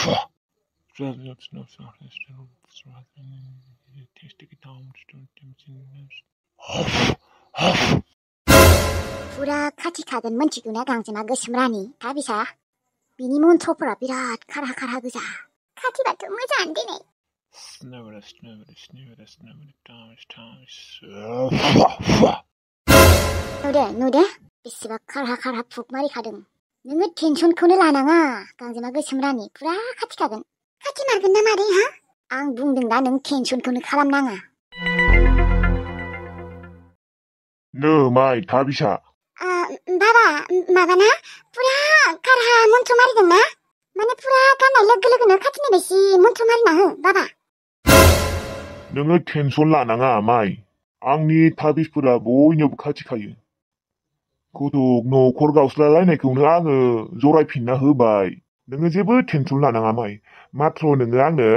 फुरा खाथि खागोन मोनथिगौना गांजेमा गोसोमरानि दाबिसा बिनि मन्थ्रफोरा बिराद खारहा खारहा गोजा खाथिबाथ' मोजाङानो दिनै नुदे बेसेबा खारहा खारहा फुक मारिखादों नोङो टेनसनखौनो लानाङा गांजेमा गोसोमरानि फुरा खाथि खागोन खाथि मारगोन ना मादै हा आं बुंदों दा नों टेनसनखौनो खालामनाङा नो माइ थाबिसा बाबा माबाना फुरा खारहा मन्थ्र मारिदों ना माने फुरा गाननाय लोगो लोगोनो खाथिनि बायसि मन्थ्र मारिना हो बाबा नोङो टेनसन लानाङा माइ आंनि थाबिसफोरा बयनियावबो खाथिखायो गथ' न'खर गावस्रालायनायखौनो आङो जरायफिनना होबाय नोङो जेबो टेनसन लानाङा माइ माथ्र नोङो आंनो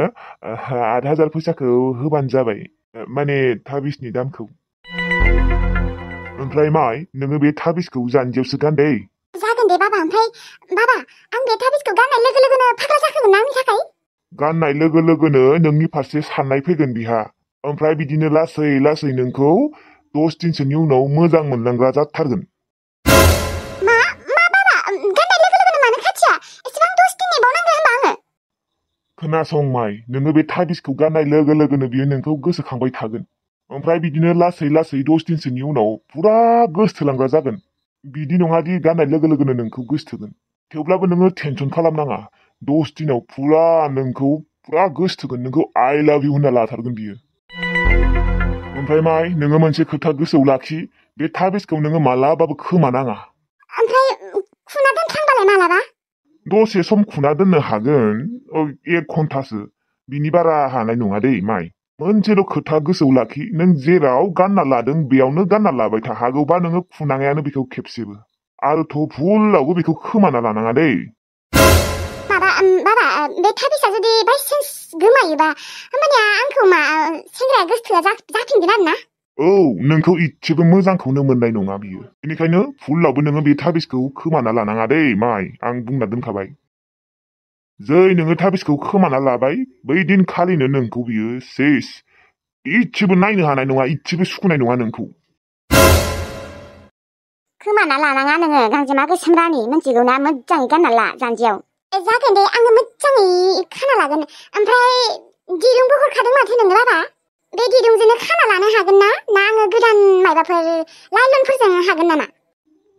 8,000 फैसाखौ होबानो जाबाय माने थाबिसनि दामखौ ओमफ्राय माइ नोङो बे थाबिसखौ जानजियावसो गान दे जागोन दे बाबा ओमफ्राय बाबा आं बे थाबिसखौ गाननाय लोगो लोगोनो फाग्ला जाखागोन ना आंनि थाखाय गाननाय लोगो लोगोनो नोंनि फारसे साननाय फैगोन बिहा ओमफ्राय बिदिनो लासै लासै नोंखौ 10 दिनसोनि उनाव मोजां मोनलांग्रा जाथारगोन मा बाबा गाननाय लोगो लोगोनो मानो खाथिया एसेबां 10 दिन नेबावनांगौ होनबा आङो खोनासं माइ नोङो बे थाबिसखौ गाननाय लोगो लोगोनो बियो नोंखौ गोसोखांबाय थागोन ओमफ्राय बिदिनो लासै लासै 10 दिनसोनि उनाव फुरा गोसोथोलांग्रा जागोन बिदि नङा दि गाननाय लोगो लोगोनो नोंखौ गोसोथोगोन थेवब्लाबो नोङो टेनसन खालामनाङा 10 दिनाव फुरा नोंखौ फुरा गोसोथोगोन नोंखौ आइ लाभ इउ होनना लाथारगोन बियो ओमफ्राय माइ नोङो मोनसे खोथा गोसोआव लाखि बे थाबिसखौ नोङो मालाबाबो खोमानाङा ओमफ्राय खुना दोनफ्लांबालाय मालाबा दसे सम खुना दोननो हागोन 1 घन्टासो बिनि बारा हानाय नङा दै माइ मोनसेल' खोथा गोसोआव लाखि नों जेराव गानना लादों बेयावनो गानना लाबाय था हागौबा नोङो खुनाङायानो बेखौ खेबसेबो आरोथ' भुलावबो बेखौ खोमाना लानाङा दै बाबा बे थाबिसा जुदि बायसान्स गोमायोबा होमबानिया आंखौ मा सेंग्राया गोसोथोआ जाफिनगोन आरो ना औ नोंखौ इसेबो मोजांखौनो मोननाय नङा बियो बेनिखायनो भुलावबो नोङो बे थाबिसखौ खोमाना लानाङा दै माइ आं बुंना दोनखाबाय जै नोङो थाबिसखौ खोमाना लाबाय बै दिनखालिनो नोंखौ बियो सेस इसेबो नायनो हानाय नङा इसेबो सुखुनाय नङा नोंखौ खोमाना लानाङा नोङो गांजेमा गोसोमरानि मोनथिगौना मोजाङै गानना ला जानजियाव जागोन दे आङो मोजाङै खाना लागोन ओमफ्राय दिरुंबो हरखादों माथो नोङो बाबा बे दिरुंजोंनो खाना लानो हागोन ना आङो गोदान माबाफोर लाइलनफोरजों हागोन नामा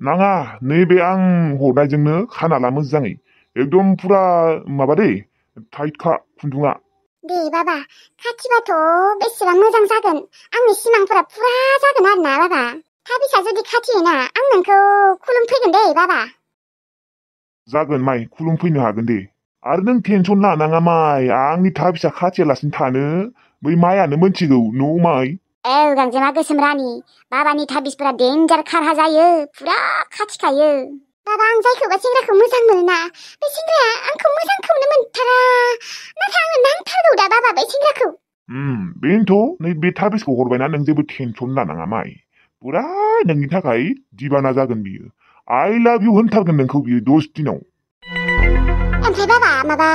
नाङा नैबे आं हरनायजोंनो खाना ला मोजाङै एकदम फुरा माबा दै टाइटखा खुन्दुङा दे बाबा खाथिबाथ' बेसेबां मोजां जागोन आंनि सिमांफोरा फुरा जागोन आरो ना बाबा थाबिसा जुदि खाथियोना आं नोंखौ खुलुमफैगोन दे बाबा जागोन माइ खुलुमफैनो हागोन दे आरो नों टेनसन लानाङा माइ आंनि थाबिसा खाथियालासिनो थानो बै मायानो मोनथिगौ न' माइ गांजेमा गोसोमरानि बाबानि थाबिसफोरा डेन्जार खारहा जायो फुरा खाथिखायो बाबा आं जायखौबा सेंग्राखौ मोजां मोनोना बे सेंग्राया आंखौ मोजांखौनो मोनथारा नाथाय आङो नांथारगौ दा बाबा बे सेंग्राखौ बेनोथ' नै बे थाबिसखौ हरबायना नों जेबो टेनसन लानाङा माइ फुरा नोंनि थाखाय दिबाना जागोन बियो आइ लाभ इउ होनथारगोन नोंखौ बियो 10 दिनाव ओमफ्राय बाबा माबा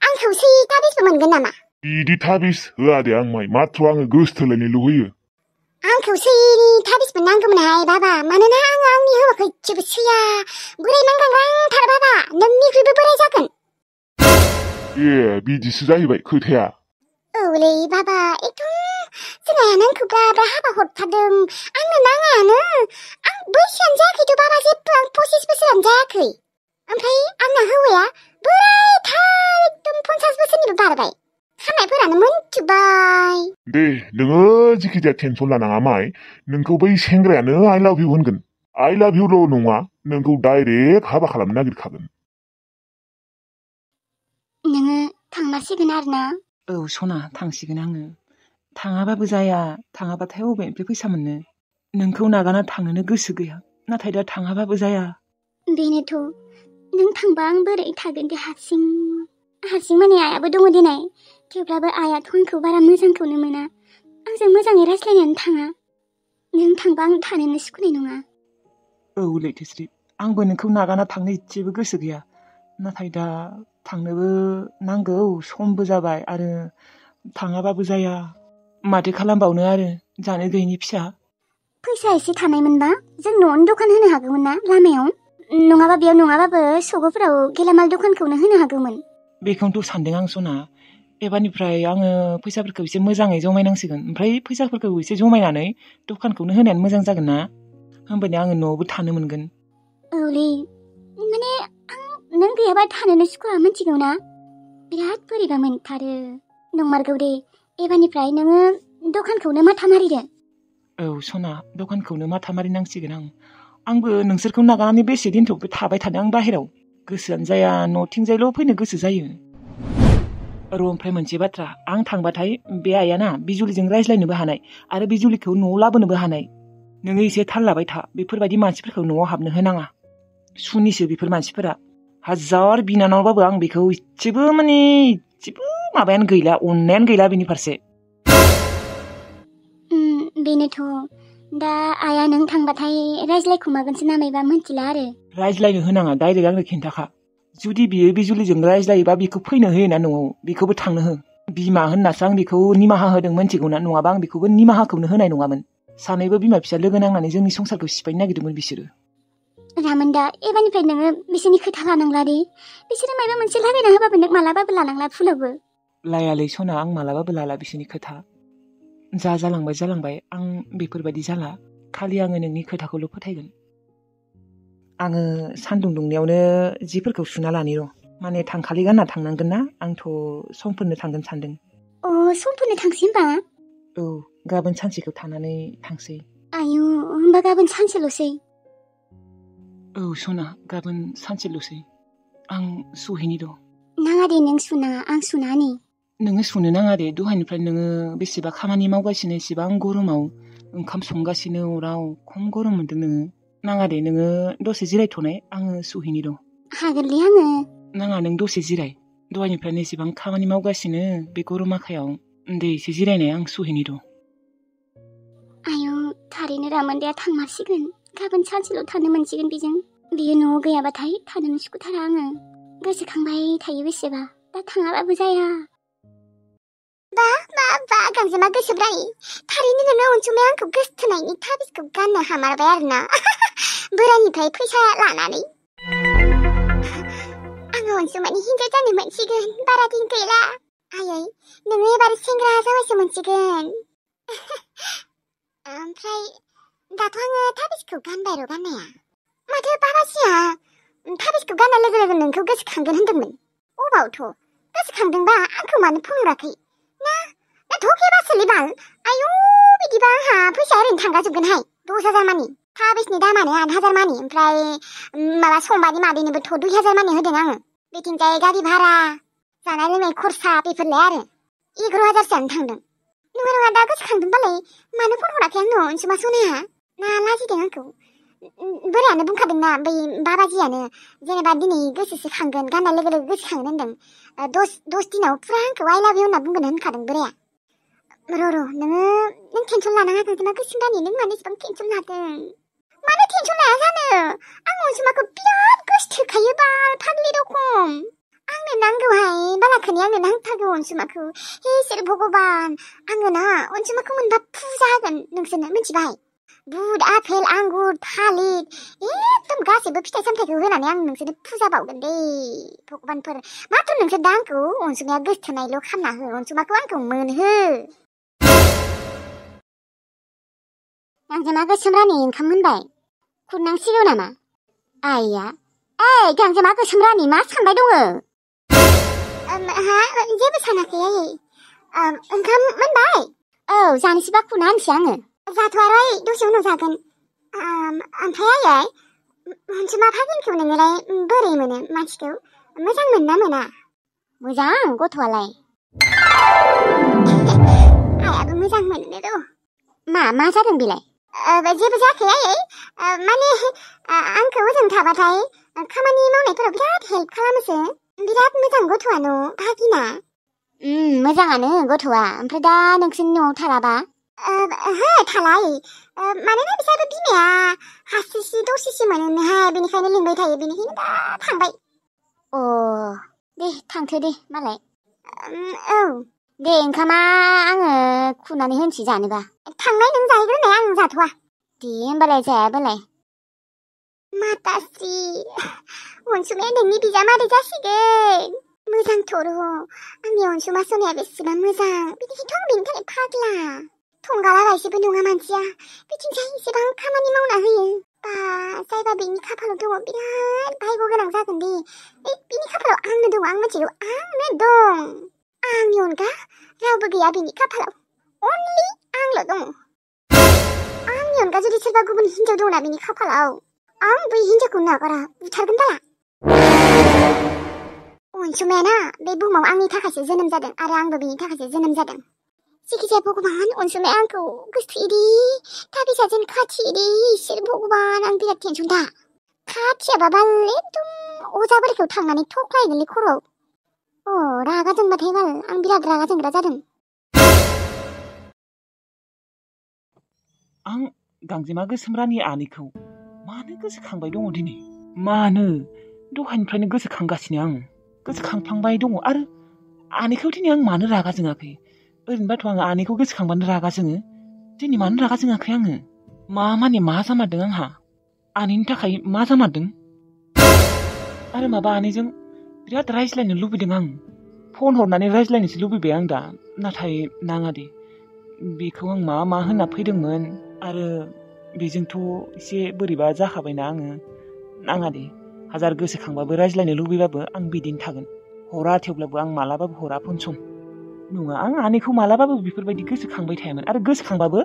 आं खौसे थाबिसबो मोनगोन नामा बिदि थाबिस होआ दे आं माइ माथ्र आङो गोसोथोलायनायल' होयो आं खौसेनि थाबिसबो नांगौमोनहाय बाबा मानोना आङो आंनि हौवाखौ इसेबो सैया बोराय नांगांगांथार बाबा नोंनिख्रुइबो बोराय जागोन बिदिसो जाहैबाय खोथाया औलै बाबा एकदम जोंहायानो आंखौ गाब्रा हाबा हरथारदों आंनो नाङायानो आं बैसोआनो जायाखैथ' बाबा जेबो आं 25 बोसोरानो जायाखै ओमफ्राय आंना हौवाया बोरायथार एकदम 50 बोसोरनिबो बारबाय खानायफोरानो मोनजोब्बाय दे नोङो जिखिजाया टेनसन लानाङा माइ नोंखौ बै सेंग्रायानो आइ लाभ इउ होनगोन आइ लाभ इउल' नङा नोंखौ डाइरेक्ट हाबा खालामनो नागिरखागोन नोङो थांमारसिगोन आरो ना औ सना थांसिगोन आङो थाङाबाबो जाया थाङाबाथाय अबेनिफ्राय फैसा मोननो नोंखौ नागारना थांनोनो गोसो गैया नाथाय दा थाङाबाबो जाया बेनोथ' नों थांबा आं बोरै थागोन दे हारसिं माने आइयाबो दङ दिनै थेवब्लाबो आइयाथ' आंखौ बारा मोजांखौनो मोना आंजों मोजाङै रायज्लायनानै थाङा नों थांबा आं थानोनो सुखुनाय नङा औ लैथोस्रि आंबो नोंखौ नागारना थांनो इसेबो गोसो गैया नाथाय दा थांनोबो नांगौ समबो जाबाय आरो थाङाबाबो जाया माथो खालामबावनो आरो जानो गैयिनि फिसा फैसा एसे थानायमोनबा जों न'आवनो दखान होनो हागौमोन ना लामायाव नङाबा बेयाव नङाबाबो सगोफोराव गेलामाल दखानखौनो होनो हागौमोन बेखौनोथ' सानदों आं सना एबारनिफ्राय आङो फैसाफोरखौ एसे मोजाङै जमायनांसिगोन ओमफ्राय फैसाफोरखौ एसे जमायनानै दखानखौनो होनायानो मोजां जागोन ना होमबानिया आङो न'आवबो थानो मोनगोन औलै माने आं नों गैयाबा थानोनो सुखुवा मिथिगौ ना बिराद बोरैबा मोनथारो नंमारगौ दे एबारनिफ्राय नोङो दखानखौनो माथा मारिदो औ सना दखानखौनो माथा मारिनांसिगोन आंबो नोंसोरखौ नागारनानै बेसे दिनथ' थाबाय थादों आं बाहेराव गोसोआनो जाया न'थिंजायल' फैनो गोसो जायो र' ओमफ्राय मोनसे बाथ्रा आं थांबाथाय बे आइयाना बिजुलिजों रायज्लायनोबो हानाय आरो बिजुलिखौ न'आव लाबोनोबो हानाय नोङो एसे थाल लाबाय था बेफोरबायदि मानसिफोरखौ न'आव हाबनो होनाङा सुनिसो बेफोर मानसिफोरा हाजार बिनानावबाबो आं बेखौ इसेबो माबायानो गैला अननायानो गैला बेनि फारसे बेनोथ' दा आइया नों थांबाथाय रायज्लायखुमागोनसो नामायबा मिथिला आरो रायज्लायनो होनाङा डाइरेक्ट आंनो खिन्थाखा जुदि बियो बिजुलिजों रायज्लायोबा बेखौ फैनो होयोना न'आव बेखौबो थांनो हो बिमा होननासो आं बेखौ निमाहा होदों मिथिगौना नङाबा आं बेखौबो निमाहाखौनो होनाय नङामोन सानैबो बिमा फिसा लोगो नांनानै जोंनि संसारखौ सिफायनो नागिरदोंमोन बिसोरो रामोनदा एबारनिफ्राय नोङो बिसोरनि खोथा लानांला दे बिसोरो माबा मोनसे लागायना होबाबो नों मालाबाबो लानांला फुलावबो लायालै सना आं मालाबाबो लाला बिसोरनि खोथा जालांबाय आं बेफोरबायदि जाला खालि आङो नोंनि खोथाखौल' फोथायगोन आङो सान्दुं दुंनायावनो जिफोरखौ सुना लानि र' माने थांखालि गानना थांनांगोन ना आंथ' समफोरनो थांगोन सानदों समफोरनो थांसै होमबा औ गाबोन सानसेखौ थानानै थांसै आयु होमबा गाबोन सानसेल'सै औ सना गाबोन सानसेल'सै आं सुहैनि र' नाङा दे नों सुना आं सुना नै नोङो सुनो नाङा दे दहायनिफ्राय नोङो बेसेबा खामानि मावगासिनो एसेबां गरमाव ओंखाम संगासिनो अराव खम गरम मोनदों नोङो नाङा दे नोङो दसे जिरायथ'नाय आङो सुहैनि र' हागोनलै आङो नाङा नों दसे जिराय दहायनिफ्रायनो एसेबां खामानि मावगासिनो बे गरम आखायाव दे एसे जिरायनाय आं सुहैनि र' आयु थारैनो रामोनदाया थांमारसिगोन गाबोन सानसेल' थानो मोनसिगोन बेजों बियो न'आव गैयाबाथाय थानोनो सुखुथारा आङो गोसोखांबाय थायो बेसेबा दा थाङाबाबो जाया बा गांजेमा गोसोब्राय थारैनो नोङो अनसुमाया आंखौ गोसथोनायनि थाबिसखौ गाननो हामारबाय आरोना बोरायनिफ्राय फैसा लानानै आङो अनसुमानि हिनजाव जानो मोनसिगोन बारा दिन गैला आयै नोङो एबार सेंग्रा जाबायसो मोनसिगोन ओमफ्राय दाथ' आङो थाबिसखौ गानबाय र' गाननाया माथो बाबासिया थाबिसखौ गाननाय लोगो लोगो नोंखौ गोसोखांगोन होनदोंमोन अबावथ' गोसोखांदोंबा आंखौ मानो फन हराखै ना धकेबासोलै बाल आयु बिदिबा आंहा फैसा ओरैनो थांगाजोबगोनहाय 10,000 मानि थाबिसनि दामानो 8,000 मानि ओमफ्राय माबा समबारनि मादैनोबोथ' 2,000 मानि होदों आङो बेथिंजाय गारि भारा जानाय लोंनाय खरसा बेफोरलाय आरो 11,000सोआनो थांदों नङा दा गोसोखांदोंबालाय मानो फन हराखै आंनो अनसुमा सनाया ना लाजिदों आंखौ बोरायानो बुंखादोंना बै बाबाजियानो जेनेबा दिनै गोसोसो खांगोन गाननाय लोगो लोगो गोसोखांगोन होनदों 10 दिनाव फुरा आंखौ आइ लाभ इउ होनना बुंगोन होनखादों बोराया र' नों टेनसन लानाङा गांजेमा गोसोमरानि नों मानो एसेबां टेनसन लादों मानो टेनसन लाया जानो आं अनसुमाखौ बिराद गोसोथोखायो बाल फाग्लि रखम आंनो नांगौहाय बालाखोनि आंनो नांथारगौ अनसुमाखौ हे इसोर भगबान आङो ना अनसुमाखौ मोनबा फुजा होगोन नोंसोरनो मिथिबाय बुट आपेल आंगुर थालिर एकदम गासैबो फिथाइ सामथाइखौ होनानै आं नोंसोरनो फुजा बावगोन दे भगबानफोर माथ्र नोंसोर दा आंखौ अनसुमाया गोसथोनायल' खालामना हो अनसुमाखौ आंखौ मोनहो गांजेमा गोसोमरानि ओंखाम मोनबाय खुरनांसिगौ नामा आइया ओइ गांजेमा गोसोमरानि मा सानबाय दङ जेबो सानाखै आयै ओंखाम मोनबाय औ जानोसैबा खुरना होनोसै आङो जाथ'आरै दसे उनाव जागोन ओमफ्राय आयै अनसुमा भागिनखौ नोङोलाय बोरै मोनो मानसिखौ मोजां मोनना मोना मोजां गथ'आलाय आइयाबो मोजां मोनो र' मा जादों बेलाय जेबो जायाखै आयै माने आंखौ ओजों थाबाथाय खामानि मावनायफोराव बिराद हेल्प खालामोसो बिराद मोजां गथ'आनो भागिना मोजाङानो गथ'आ ओमफ्राय दा नोंसोरनि न'आव थालाबा हो थालाय मानोना बिसोर बिमाया हासिसि दसेसो मोनोहाय बेनिखायनो लिंबाय थायो बेनिखायनो दा थांबाय दे थांथो दे मालाय औ दे ओंखामा आङो खुरनानै होनसै जानोबा थांनाय नों जाहैग्रोनाय आं जाथ'वा दे होमबालाय जायाबालाय माताश्री अनसुमाया नोंनि बिजामादै जासिगोन मोजांथ'र' आंनि अनसुमा सनाया बेसेबां मोजां बिदिखौथ' आं बेनि थाखाय फाग्ला थंगालाबायसेबो नङा मानसिया बिथिंजाय एसेबां खामानि मावना होयो बा जायबा बेनि खाफालाव दङ बिराद भाग्य गोनां जागोन दे बिनि खाफालाव आंनो दङ आं मिथिगौ आंनो दं आंनि अनगा रावबो गैया बिनि खाफालाव अनलि आंल' दङ आंनि अनगा जुदि सोरबा गुबुन हिन्जाव दंना बिनि खाफालाव आं बै हिन्जावखौ नागारा बुथारगोन बाला अनसुमायाना बे बुहुमाव आंनि थाखायसो जोनोम जादों आरो आंबो बिनि थाखायसो जोनोम जादों जिखिजाया भगबान अनसुमाया आंखौ गोसोथोयोदि थाबिसाजों खाथियोदि इसोर भगबान आं बिराद टेनसन दा खाथियाबाबाल एकदम अजाबारिखौ थांनानै थख्लायगोनलै खर'आव रागा जोंबाथाय बाल आं बिराद रागा जोंग्रा जादों आं गांजेमा गोसोम रानि आनैखौ मानो गोसोखांबाय दङ दिनै मानो दहायनिफ्रायनो गोसोखांगासिनो आं गोसोखांफ्लांबाय दङ आरो आनैखौ दिनै आं मानो रागा जोङाखै ओरैनोबाथ' आङो आनैखौ गोसोखांबानो रागा जोङो दिनै मानो रागा जोङाखै आङो मा जामारदों आंहा आनैनि थाखाय मा जामारदों आरो माबा आनैजों बिराद रायज्लायनो लुबैदों आं फन हरनानै रायज्लायनोसो लुबैबाय आं दा नाथाय नाङा दे बेखौ आं मा होनना फैदोंमोन आरो बेजोंथ' एसे बोरैबा जाखाबायना आङो नाङा दे हाजार गोसोखांबाबो रायज्लायनो लुबैबाबो आं बिदिनो थागोन हरा थेवब्लाबो आं मालाबाबो हरा फन सम नङा आं आनैखौ मालाबाबो बेफोरबायदि गोसोखांबाय थायामोन आरो गोसोखांबाबो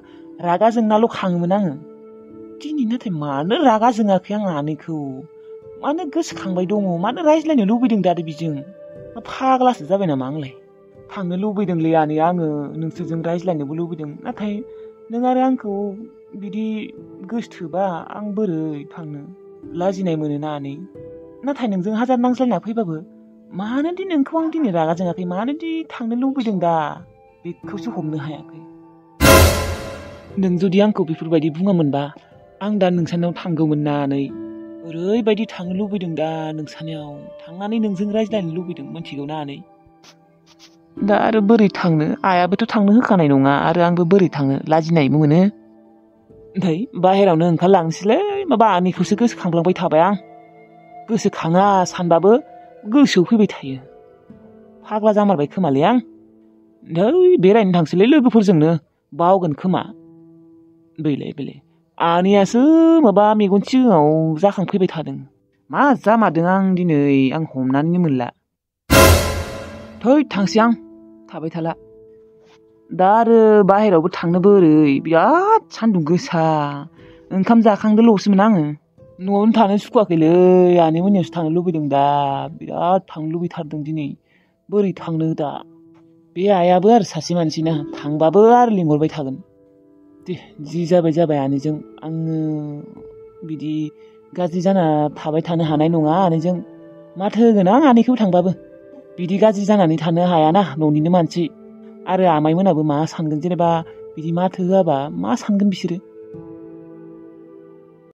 रागा जोंनाल' खाङोमोन आङो दिनै नाथाय मानो रागा जोङाखै आं आनैखौ मानो गोसोखांबाय दङ मानो रायज्लायनो लुबैदों दा बिजों फाग्लासो जाबाय नामा आंलाय थांनो लुबैदोंलै आनैया आङो नोंसोरजों रायज्लायनोबो लुबैदों नाथाय नों आरो आंखौ बिदि गोसोथोबा आं बोरै थांनो लाजिनाय मोनोना आनै नाथाय नोंजों हाजार नांज्लायना फैबाबो मानो दि नोंखौ आं दिनै रागा जोङाखै मानो दि थांनो लुबैदों दा बेखौसो हमनो हायाखै नों जुदि आंखौ बेफोरबायदि बुङामोनबा आं दा नोंसानाव थांगौमोन ना आनै ओरैबायदि थांनो लुबैदों दा नोंसानियाव थांनानै नोंजों रायज्लायनो लुबैदों मिथिगौ ना आनै दा आरो बोरै थांनो आयाबोथ' थांनो होखानाय नङा आरो आंबो बोरै थांनो लाजिनायबो मोनो ओमफ्राय बाहेरावनो ओंखारलांसैलै माबा आनैखौसो गोसोखांफ्लांबाय थाबाय आं गोसोखाङा सानबाबो गोसोआव फैबाय थायो फाग्ला जामारबाय खोमालै आं नै बेरायनो थांसैलै लोगोफोरजोंनो बावगोन खोमा बेलाय आनैयासो माबा मेगन सिगाङाव जाखांफैबाय थादों मा जामारदों आं दिनै आं हमनानैनो मोनला थै थांसै आं थाबाय थाला दा आरो बाहेरावबो थांनो बोरै बिराद सान्दुं गोसा ओंखाम जाखांदोल'सोमोन आङो न'आवनो थानो सुखुवाखैलै आनै मोननियावसो थांनो लुबैदों दा बिराद थांनो लुबैथारदों दिनै बोरै थांनो दा बे आयाबो आरो सासे मानसिना थांबाबो आरो लिंहरबाय थागोन दे जि जाबाय आनैजों आङो बिदि गाज्रि जाना थाबाय थानो हानाय नङा आनैजों माथो होगोन आं आनैखौ थांबाबो बिदि गाज्रि जानानै थानो हायाना न'निनो मानसि आरो आमाइमोनाबो मा सानगोन जेनेबा बिदि माथो होआबा मा सानगोन बिसोरो